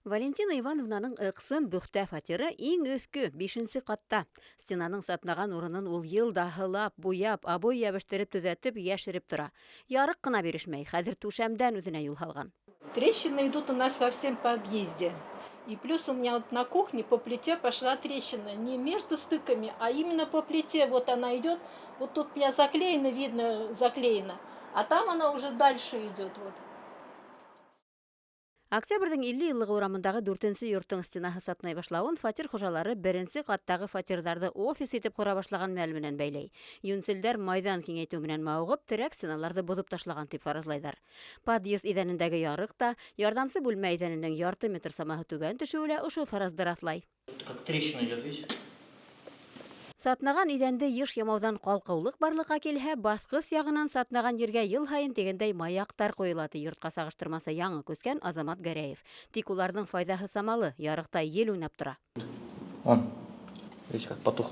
Валентина Ивановнаның ыҡсым, бөхтә фатиры иң өҫкө, бишенсе ҡатта. Стенаның сатнаған урынын ул йыл да һылап, буяп, обой йәбештереп төҙәтеп, йәшереп тора. Ярыҡ ҡына бирешмәй, хәҙер түшәмдән үҙенә юл һалған. Трещины идут у нас во всем подъезде. И плюс у меня вот на кухне по плите пошла трещина. Не между стыками, а именно по плите. Вот она идет. Вот тут у меня заклеено, видно, заклеено. А там она уже дальше идет. Вот. Октябрҙең 50 йыллығы урамындағы дүртенсе йорттоң стенаһы сатнай башлауын фатир хужалары беренсе ҡаттағы фатирҙарҙы офис итеп ҡора башлаған мәл менән бәйләй. Йүнселдәр майҙан киңәйтеү менән мауығып, терәк стеналарҙы боҙоп ташлаған тип фаразлайҙар. Подъезд иҙәнендәге ярыҡ та, ярҙамсы бүлмә иҙәненең ярты метр самаһы түбән төшөүе лә ошо фаразды раҫлай. Как трещина идет, видите? Сатнаған иҙәнде йыш ямауҙан ҡалҡыулыҡ барлыҡҡа килһә, баҫҡыс яғынан сатнаған ергә йыл һайын тигәндәй маяҡтар ҡуйыла, ти йортҡа сағыштырмаса яңы күскән Азамат Гәрәев. Тик уларҙың файҙаһы самалы, ярыҡта ел уйнап тора. Вон, видите, как потух.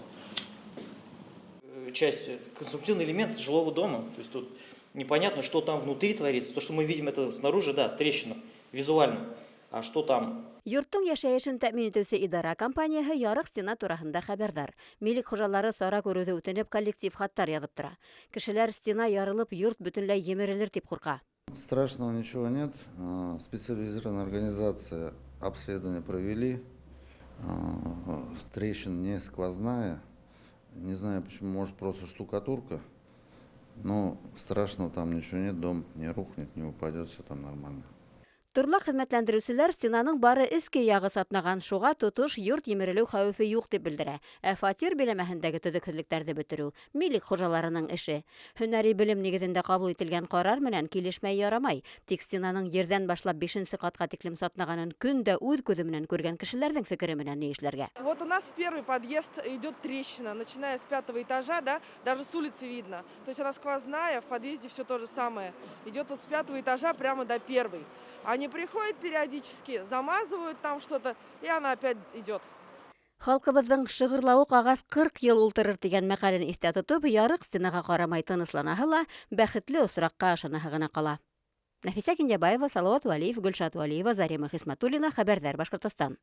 Часть, конструктивный элемент жилого дома. То есть тут непонятно, что там внутри творится. То, что мы видим, это снаружи, да, трещина, визуально. А что там? Йорттоң йәшәйешен тәьмин итеүсе идара компанияһы ярыҡ стена тураһында хәбәрҙар. Милек хужалары сара күреүҙе үтенеп коллектив хаттар яҙып тора. Кешеләр стена ярылып, йорт бөтөнләй емерелер тип ҡурҡа. Страшного ничего нет. Специализированная организация обследование провели. Трещина не сквозная. Не знаю почему, может, просто штукатурка. Но страшного там ничего нет, дом не рухнет, не упадет, все там нормально. Торлаҡ хеҙмәтләндереүселәр стенаның бары эске яғы сатнаған, шуға тотош йорт емерелеү хәүефе юҡ тип белдерә. Ә фатир биләмәһендәге төҙөкһөҙлөктәрҙе бөтөрөү милек хужаларының эше. Һөнәри белем нигеҙендә ҡабул ителгән ҡарар менән килешмәй ярамай. Тик стенаның ерҙән башлап бишенсе ҡатҡа тиклем сатнағанын көн дә үҙ күҙе менән күргән кешеләрҙең фекере менән ни эшләргә? Вот у нас в первый подъезд идет трещина, начиная с пятого этажа, да, даже с улицы видно. То есть она сквозная, в подъезде все то же самое. Идет вот с пятого этажа прямо до первой. Они приходят периодически, замазывают там что-то, и она опять идет. Халҡыбыҙҙың «шығырлауыҡ ағас 40 йыл ултырыр» тигән мәҡәлен иҫтә тотоп, ярыҡ стенаға ҡарамай тынысланаһы ла, бәхетле осраҡҡа ышанаһы ғына ҡала. Нәфисә Кинйәбаева, Салауат Вәлиев, Гөлшат Вәлиева, Зарема Хисмәтуллина, «Хәбәрҙәр», Башҡортостан.